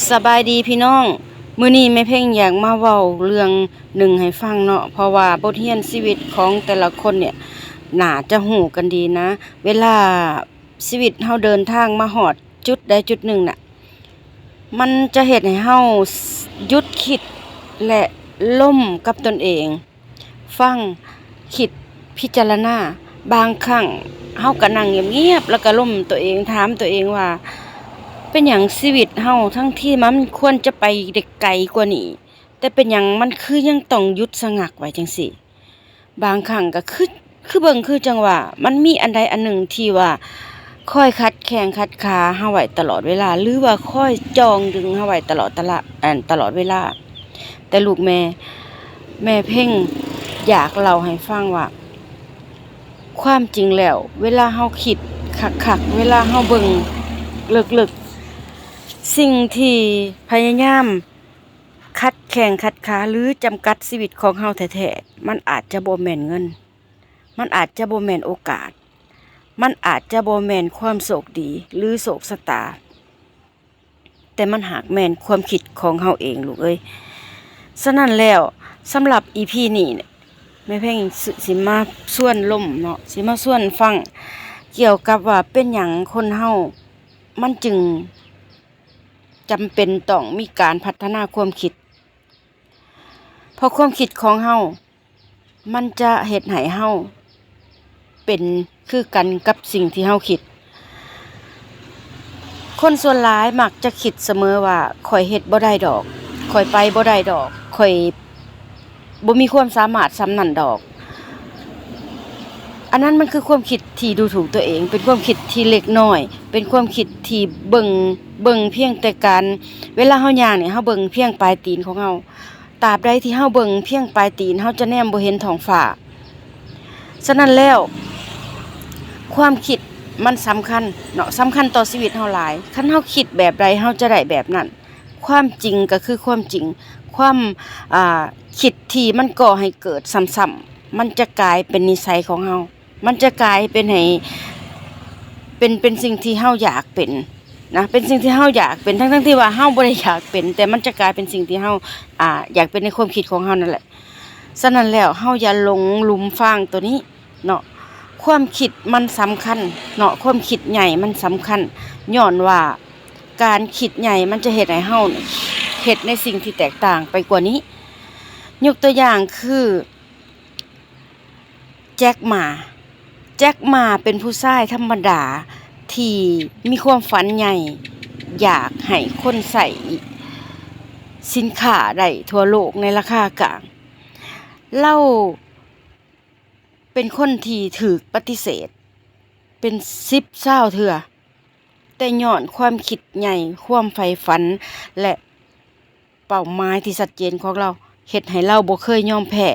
ສະບາຍດີພີ່ນ້ອງ, ມື້ນີ້ແມ່ເພັງຢາກມາເວົ້າເລື່ອງໜຶ່ງໃຫ້ຟັງເນາະ, ເພາະວ່າບົດຮຽນຊີວິດຂອງແຕ່ລະຄົນເນ່ຍ ໜ້າຈະຮູ້ກັນດີນະ. ເວລາຊີວິດເຮົາເດີນທາງມາຮອດຈຸດໃດຈຸດໜຶ່ງນະ, ມັນຈະເຮັດໃຫ້ເຮົາຢຸດຄິດ ແລະ ລົມກັບຕົນເອງ. ຟັງ, ຄິດ, ພິຈາລະນາ. ບາງຄັ້ງເຮົາກໍນັ່ງງຽບໆ ແລ້ວກໍລົມຕົວເອງ, ຖາມຕົວເອງວ່າ ເປັນຫຍັງຊີວິດເຮົາ ທັງທີ່ມັນຄວນຈະໄປໄດ້ໄກກວ່ານີ້, ແຕ່ເປັນຫຍັງມັນຄືຍັງຕ້ອງຢຸດສະຫງັກໄວ້ຈັ່ງຊີ້? ບາງຄັ້ງກໍຄື ຄືເບິ່ງຄືຈັ່ງວ່າ ມັນມີອັນໃດອັນໜຶ່ງທີ່ວ່າ ຄອຍຂັດແຂ້ງຂັດຂາເຮົາໄວ້ຕະຫຼອດເວລາ ຫຼືວ່າຄອຍຈ່ອງດຶງເຮົາໄວ້ຕະຫຼອດຕະລະ ອັນ ຕະຫຼອດເວລາ. ແຕ່ລູກແມ່ ແມ່ເພັງຢາກເລົ່າໃຫ້ຟັງວ່າ ຄວາມຈິງແລ້ວ ເວລາເຮົາຄິດຄັກໆ ເວລາເຮົາເບິ່ງເລິກໆ ສິ່ງທີ່ພະຍາຍາມຂັດແຂ້ງຂັດຂາ ຫຼື ຈຳກັດຊີວິດຂອງເຮົາແທ້ໆ ມັນອາດຈະບໍ່ແມ່ນເງິນ, ມັນອາດຈະບໍ່ແມ່ນໂອກາດ, ມັນອາດຈະບໍ່ແມ່ນຄວາມໂຊກດີ ຫຼື ໂຊກຊະຕາ, ແຕ່ມັນຫາກແມ່ນຄວາມຄິດຂອງເຮົາເອງ ລູກເອີຍ. ສະນັ້ນແລ້ວ ສຳລັບອີພີນີ້ ແມ່ເພັງຊິ ຊິມາຊວນລົມເນາະ, ຊິມາຊວນຟັງກ່ຽວກັບວ່າ ເປັນຫຍັງຄົນເຮົາມັນຈຶ່ງຈຳເປັນຕ້ອງມີການພັດທະນາຄວາມຄິດ. ເພາະຄວາມຄິດຂອງເຮົາ ມັນຈະເຮັດໃຫ້ເຮົາເປັນຄືກັນກັບສິ່ງທີ່ເຮົາຄິດ. ຄົນສ່ວນຫຼາຍມັກຈະຄິດສະເໝີວ່າ ຂ້ອຍເຮັດບໍ່ໄດ້ດອກ, ຂ້ອຍໄປບໍ່ໄດ້ດອກ, ຂ້ອຍບໍ່ມີຄວາມສາມາດສ່ຳນັ້ນດອກ. ອັນນັ້ນມັນຄືຄວາມຄິດທີ່ດູຖູກຕົວເອງ, ເປັນຄວາມຄິດທີ່ເລັກນ້ອຍ, ເປັນຄວາມຄິດທີ່ເບິ່ງ ເບິ່ງພຽງແຕ່ການ ເວລາເຮົາຍ່າງນີ້ ເຮົາເບິ່ງພຽງປາຍຕີນຂອງເຮົາ. ຕາບໃດທີ່ເຮົາເບິ່ງພຽງປາຍຕີນ ເຮົາຈະແນມບໍ່ເຫັນທ້ອງຟ້າ. ສະນັ້ນແລ້ວ ຄວາມຄິດມັນສຳຄັນເນາະ, ສຳຄັນຕໍ່ຊີວິດເຮົາຫຼາຍ. ຄັນເຮົາຄິດແບບໃດ ເຮົາຈະໄດ້ແບບນັ້ນ. ຄວາມຈິງກໍຄືຄວາມຈິງ, ຄວາມ ອ່າ ຄິດທີ່ມັນກໍ່ໃຫ້ເກີດຊ້ຳໆ ມັນຈະກາຍເປັນນິໄສຂອງເຮົາ. ມັນຈະກາຍເປັນໃຫ້ ເປັນ ເປັນສິ່ງທີ່ເຮົາຢາກເປັນນະ, ເປັນສິ່ງທີ່ເຮົາຢາກເປັນ ທັງໆທີ່ວ່າເຮົາບໍ່ໄດ້ຢາກເປັນ, ແຕ່ມັນຈະກາຍເປັນສິ່ງທີ່ເຮົາ ອ່າ ຢາກເປັນໃນຄວາມຄິດຂອງເຮົານັ້ນແຫຼະ. ສະນັ້ນແລ້ວ ເຮົາຢ່າຫຼົງຫຼຸມຟາງໂຕນີ້ເນາະ. ຄວາມຄິດມັນສຳຄັນເນາະ, ຄວາມຄິດໃຫຍ່ມັນສຳຄັນ, ຍ້ອນວ່າການຄິດໃຫຍ່ມັນຈະເຮັດໃຫ້ເຮົາເຮັດໃນສິ່ງທີ່ແຕກຕ່າງໄປກວ່ານີ້. ຍົກຕົວຢ່າງຄື ແຈັກໝາ. ແຈັກໝາເປັນຜູ້ຊາຍທຳມະດາທີ່ມີຄວາມຝັນໃຫຍ່ ຢາກໃຫ້ຄົນໃຊ້ສິນຄ້າໄດ້ທົ່ວໂລກໃນລາຄາກາງ. ລາວເປັນຄົນທີ່ຖືກປະຕິເສດເປັນສິບຊາວເທື່ອ, ແຕ່ຍ້ອນຄວາມຄິດໃຫຍ່, ຄວາມໃຝ່ຝັນ ແລະ ເປົ້າໝາຍທີ່ຊັດເຈນຂອງລາວ ເຮັດໃຫ້ລາວບໍ່ເຄີຍຍອມແພ້.